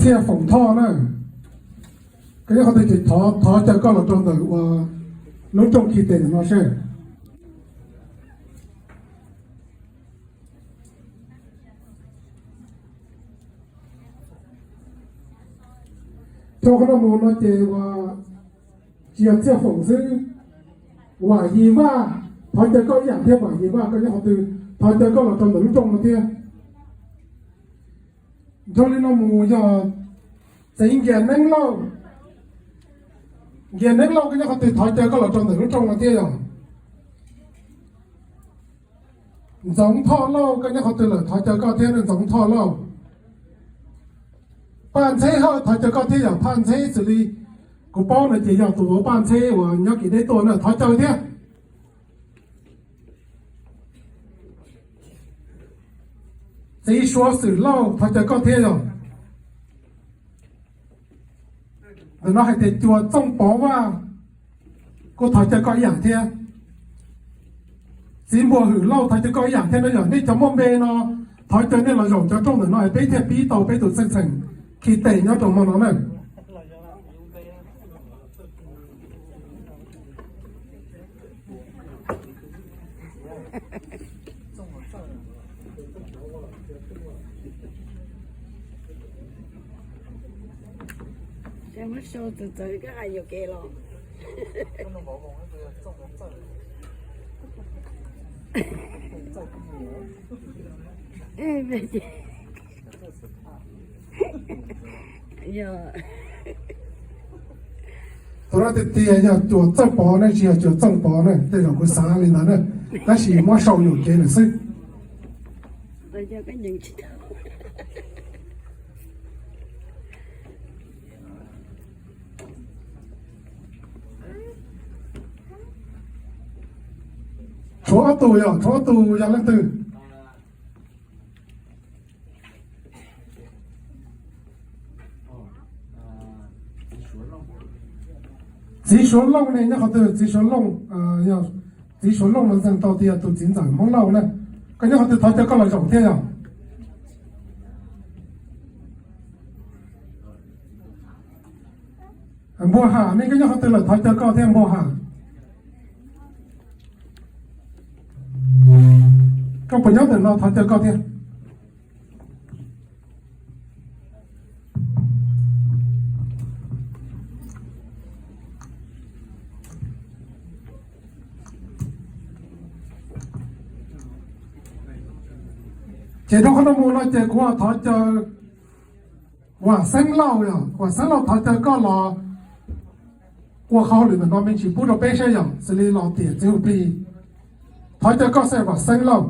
Txhiaj Foom Thoj na, koj nyob qhov twg ces thov, thov caw koj los rau ntawm uas lub rooj khi tes ntawm no seb. Dhau qhov no mus no ces uas tsis yog Txhiaj Foom xwb, Vam Yis Vaj, thov caw koj ib yam thiab Vam Yis Vaj, koj nyob qhov twg thov caw koj los rau ntawm lub rooj no thiab. Dhau li no mus yog txiv Nkias Neeb Lauj, Nkias Neeb Lauj koj nyob qhov twg thov caw koj los rau ntawm lub rooj no thiab yog. Ntxoov Thoj Lauj koj nyob qhov twg lawm thov caw koj thiab Ntxoov Thoj Lauj. Paj Ntxheb Hawj thov caw koj thiab yog Paj Ntxheb xws li kuv paub no ces yog tus vauv Paj Ntxheb uas nyob kev deb tuaj na thov caw thiab. Txiv Suav Xwm Lauj thov caw koj thiab yog. Ntawm no hais tias Cuas Txooj Pov Vaj kuj thov caw koj ib yam thiab. Txiv Npuag Hwm Lauj thov caw koj ib yam thiab na yog nej cov muaj npe no thov caw nej los zaum cov rooj ntawm no es peb thiaj pib tau peb tus txheej txheem khi tes nyob rau hmo no na. Muab sau txawv txawv koj hais yuam kev los. Yog, tus no tiag tiag yog Cuas Txooj Pov ne, tsis yog Cuas Txooj Pov ne, tej zaum kuv xav li ntawd na, tab sis muab sau yuam kev lawm xwb. Tshuav ob tug yog, tshuav ob tug yog leej twg? Txiv Suav Looj ne nyob qhov twg? Txiv Suav Looj, yog Txiv Suav Looj no ntxeeg tau tias tus txiv ntxawm Hmoob Lauj na, koj nyob qhov twg thov caw koj los zaum thiab yog? Npua Ham ne koj nyob qhov twg lawm thov caw koj thiab Npua Ham. Koj puas nyob ntawm no thov caw koj thiab. Ces dhau qhov no mus no ces kuv thov caw Vam Xeeb Lauj yog, Vam Xeeb Lauj thov caw koj los ua hauj lwm ntawm no me ntsis pub rau peb saib yog, xws li los tiam txiv huv plig. Thov caw koj xwb Vam Xeeb Lauj.